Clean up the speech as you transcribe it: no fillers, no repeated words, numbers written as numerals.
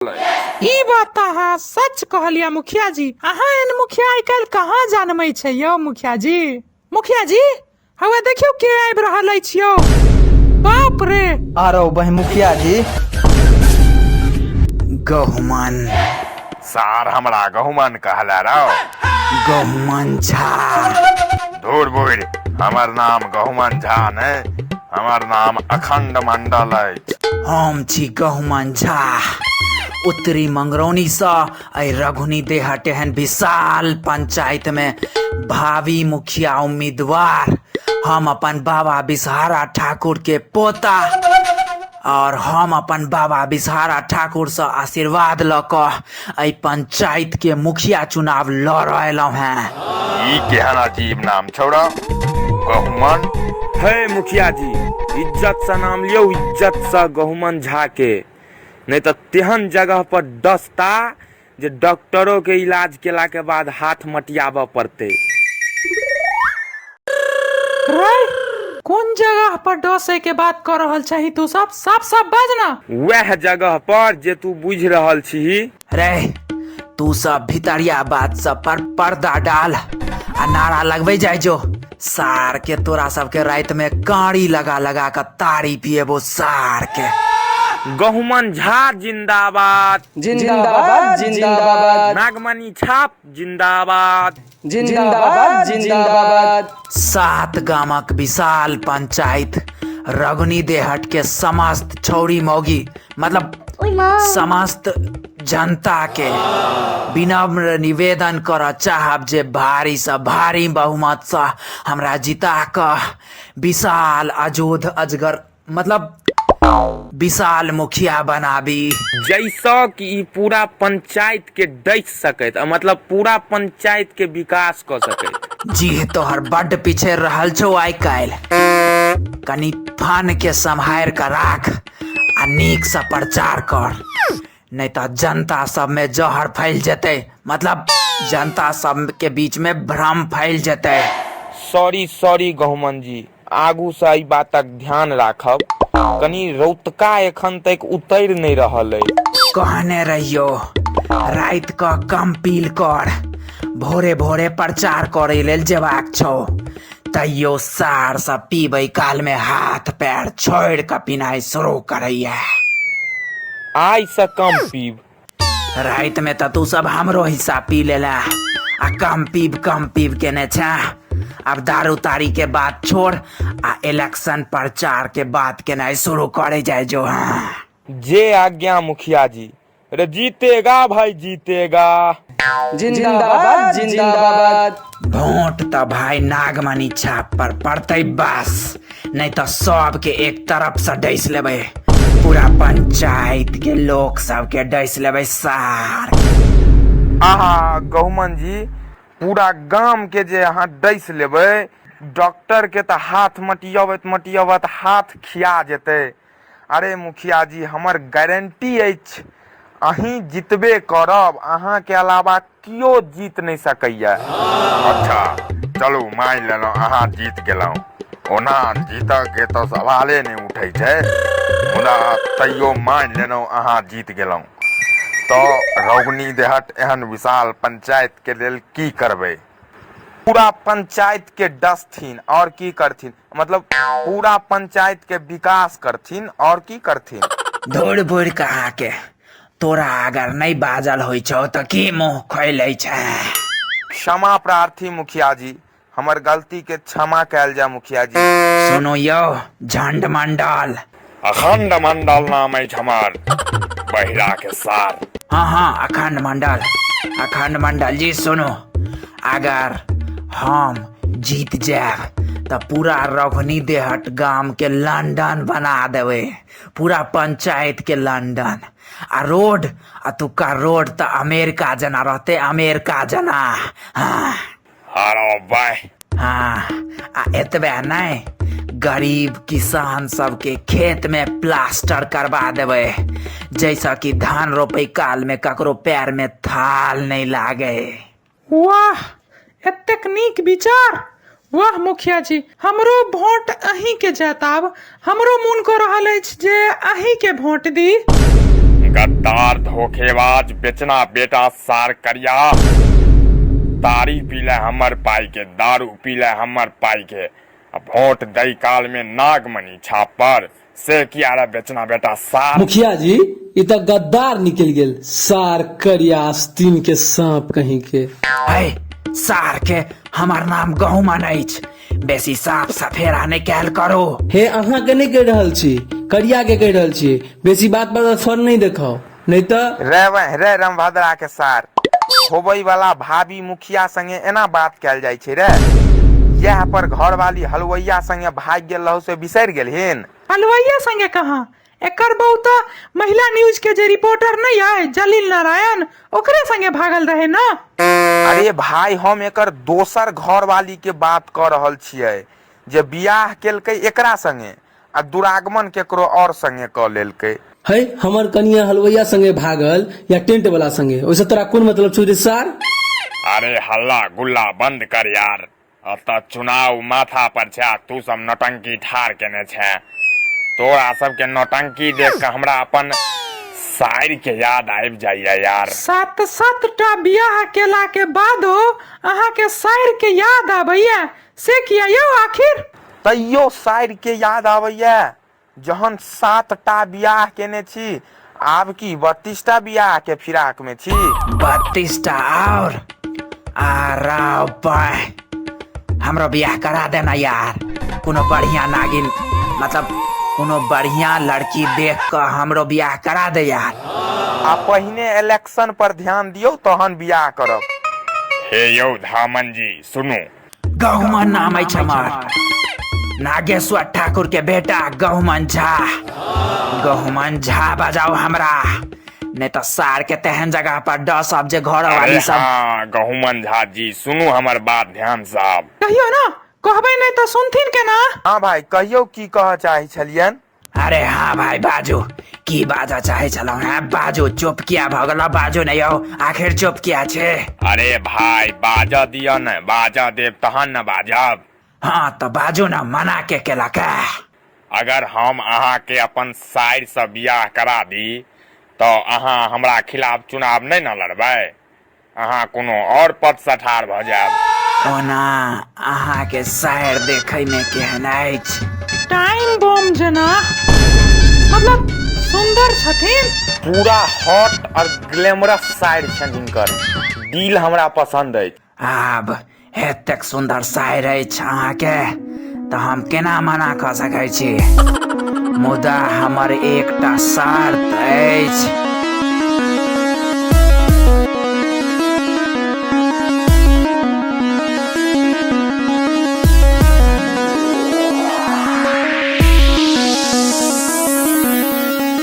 अछि। ई बात तऽ अहाँ सच कहलियै मुखिया जी। अहाँ एहन मुखिया आइ काल्हि कहाँ जनमै छै यौ मुखिया जी। मुखिया जी, हौआ देखियौ के आबि रहल अछि यौ। बाप रे। आरो बहि मुखिया जी। गहुमन। सार हमरा गहुमन कहले रौ। गहुमन झा। धूर बुढ़, हमर नाम गहुमन झा नहि, हमर नाम अखंड मंडल अछि। हम छी गहुमन झा, उत्तरी मंगरौनीसँ एहि रघुनी देहट एहन विशाल पंचायत में भावी मुखिया उम्मीदवार। हम अपन बाबा बिसहारा ठाकुर के पोता, और हम अपन बाबा बिसहारा ठाकुर से आशीर्वाद लऽ कऽ एहि पंचायत के मुखिया चुनाव लड़ एलहुँ हैं। ई केहन अजीब नाम छौ रौ गहुमन। हे मुखिया जी, इज्जत से नाम लियौ, इज्जत से गहुमन झा के, नहीं तो तेहन जगह पर डसता जे डॉक्टरों के इलाज केला के बाद हाथ मटियाबऽ पड़तै। रे, कोन जगह पर डसै के बात कऽ रहल छही तू सब? साफ साफ बाज ना। वएह जगह पर जे तू बुझि रहल छीही। रे, तू सब भितरिया बात सब पर पर्दा डाल आ नारा लगबै जाइ जो। सार के तोरा सबके राति में काड़ी लगा लगा के तारी पिएबो सार के। गहुमन झा जिंदाबाद, जिंदाबाद, जिंदाबाद। नागमणि छाप जिंदाबाद, जिंदाबाद, जिंदाबाद। 7 गामक विशाल पंचायत रघुनी देहट के समस्त छौरी मौगी, मतलब समस्त जनता के विनम्र निवेदन करऽ चाहब जे भारी से भारी बहुमत से हमरा जिता कऽ विशाल अजोध अजगर, मतलब विशाल मुखिया बनाबी, जैसँ कि ई पूरा पंचायत के डसि सकैत, मतलब पूरा पंचायत के विकास कऽ सकैत। जी तोहर बड्ड पीछे रहल छौ आइ काल्हि, कनि फन के सम्हारि कऽ राख आ नीक से प्रचार कर, नहीं तो जनता सब में जहर फैल जेतै, मतलब जनता सब के बीच में भ्रम फैल जेतै। सॉरी सॉरी गहुमन जी, आगू से एहि बातक ध्यान राखब। कनि रौतका एखन तक उतरि नहि रहल अइ। कहने रहियो राति कऽ कम पील कर, भोरे भोरे प्रचार करे लेल जेबाक छौ, तैयो सार सब पीबै काल में हाथ पैर छोड़ कऽ पीनाइ शुरू करैया। आइ से कम पीब। राति में तऽ तू सब हमरो हिस्सा पी लेला आ कम पीब कम पीब केने छे। अब दारू तारी के बात छोड़ आ इलेक्शन प्रचार के बात केनाइ शुरू करे जाय जो। हाँ जे आज्ञा मुखिया जी। अरे जीतेगा भाई जीतेगा, जिंदाबाद, जिंदाबाद। वोट तऽ भाई नागमणि छाप पर पड़तै बस, नहीं तो सबके एक तरफ से डस लेबै, पूरा पंचायत के लोग सबके डस लेबै सार। आहा गहुमन जी, पूरा गाम के जे अहाँ डसि लेबै, डॉक्टर के तऽ हाथ मटियबैत मटियबैत हाथ खिया जेतै। अरे मुखिया जी, हमर गारंटी अछि अहीं जितबे करब, अहाँ के अलावा कियो जीत नहि सकैया। अच्छा चलू मानि लेलहुँ अहाँ जीत गेलहुँ, ओना जीतऽ के तऽ सवाले नहि उठै छै, मुदा तैयो मानि लेलहुँ अहाँ जीत गेलहुँ, तऽ रघुनी देहट एहन विशाल पंचायत के लेल की करबै? पूरा पंचायत के डसथिन और की करथिन, मतलब पूरा पंचायत के विकास करथिन और की करथिन। धुर बुढ़ कहाँ के, तोरा अगर नहीं बाजल होइ छौ तऽ की मुँह खोलै छै? क्षमा प्रार्थी मुखिया जी, हमर गलती के क्षमा कयल जाय मुखिया जी। सुनू यौ झंड मंडल। अखंड मंडल नाम अछि हमर, बहिरा के सार। हाँ हाँ अखंड मंडल, अखंड मंडल जी सुनू, अगर हम जीत जायब तऽ पूरा रघुनी देहट गाम के लंदन बना देबै, पूरा पंचायत के लंदन, आ रोड अतुका रोड तऽ अमेरिका जेना रहतै, अमेरिका जेना। हाँ अरे बाय। हाँ, आ एतबे नहि, गरीब किसान सबके खेत में प्लास्टर करवा देबै, जैसा कि धान रोपै काल में ककरो पैर में थाल नहीं लागे। वाह, एतेक नीक विचार। वाह मुखिया जी, हमरो वोट अहीं के जायत। आब हमरो मोन कऽ रहल अछि जे अहीं के वोट दी। गद्दार धोखेबाज बेचना बेटा सार करिया, तारी पीले हमर पाई के, दारू पीले हमर पाई के, आ वोट दै काल में नागमणि छाप पर, से किया रे बेचना बेटा सार। मुखिया जी, ई तऽ गद्दार निकलि गेल, सार करिया आस्तीन के सांप कहीं के। है सार के, हमर नाम गहुमन अछि, बेसी साफ सफेरा नहि कैल करू। हे अहाँ के नहि कहि रहल छी, करिया के कहि रहल छी, बेसी बात पर फर नहि देखाउ, नहि तऽ। रे वह रे रामभद्रा के सार, होबै वाला भाभी मुखिया संगे एना बात कैल जाइ छै रे? यैह पर घरवाली हलवैया संगे भागि गेल रहौ से बिसरि गेलहिन? हलवैया संगे कहाँ, एकर बहु तऽ महिला न्यूज के जे रिपोर्टर नहि अइ जलील नारायण, ओकरे संगे भागल रहे न। अरे भाई, हम एकर दोसर घरवाली के बात कऽ रहल छियै, जे बियाह केलकै एकरा संगे आ दुरागमन केकरो और संगे कऽ लेलकै। है हमर कनिया हलवैया संगे भागल या टेंट वाला संगे, ओहिसँ तोरा कोन मतलब छौ रे सार? अरे हल्ला गुल्ला बंद कर यार, एतऽ चुनाव माथा पर छै आ तू सब नौटंकी ठाढ़ केने छै। तोरा सबके नौटंकी देख कऽ हमरा अपन साइर के याद आबि जाइया यार। सात सात टा बियाह केला के बादो अहाँ के साइर के याद आबैया, से किया यौ आखिर? तैयो साइर के याद आबैया? जहन 7 टा बियाह केने छी, आब की 32 टा बियाह के फिराक में छी? 32 टा और आ राव बाय, हमरो बियाह करा देना यार, कोनो बढ़िया नागिन, मतलब कोनो बढ़िया लड़की देख कऽ हमरो बियाह करा दे यार। आ पहिने इलेक्शन पर ध्यान दियौ तहन बियाह करब। हे यौ धामन जी सुनू। गहुमन नाम अछि हमर, नागेश्वर ठाकुर के बेटा गहुमन झा। गहुमन झा बजाओ हमरा, नहीं तो सार के तेहन जगह पर डसब जे घर अरे वाली सब। हाँ गहुमन झा जी सुनू हमर बात ध्यान से आब। कहियो ना, कहबै नहीं तो सुनथिन केना? हाँ भाई कहियौ, की कहऽ चाहै छलियन? अरे हाँ भाई बाजू, की बाजऽ चाहै छलहुँ हैं बाजू, चुप किया भऽ गेलौ? बाजू ने यौ, आखिर चुप किया छे? अरे भाई बाजऽ दिअ ने, बाजऽ देब तहन ने बाजब। हाँ तऽ बाजू ने, मना के केलक? अगर हम अहाँ के अपन साइर से बियाह करा दी तऽ अहाँ हमरा खिलाफ चुनाव नहि ने लड़बै? अहाँ कोनो और पद से ठाढ़ भऽ जायब। ओना अहाँ के साइर देखै में केहन अछि? टाइम बम जेना, मतलब सुंदर छथिन। पूरा हॉट और ग्लैमरस साइर छनि हिनकर, दिल हमरा पसंद अछि। आब एतेक सुंदर साइर अछि अहाँके तऽ हम केना मना कऽ सकै छी, मुदा हमर एकटा शर्त अछि।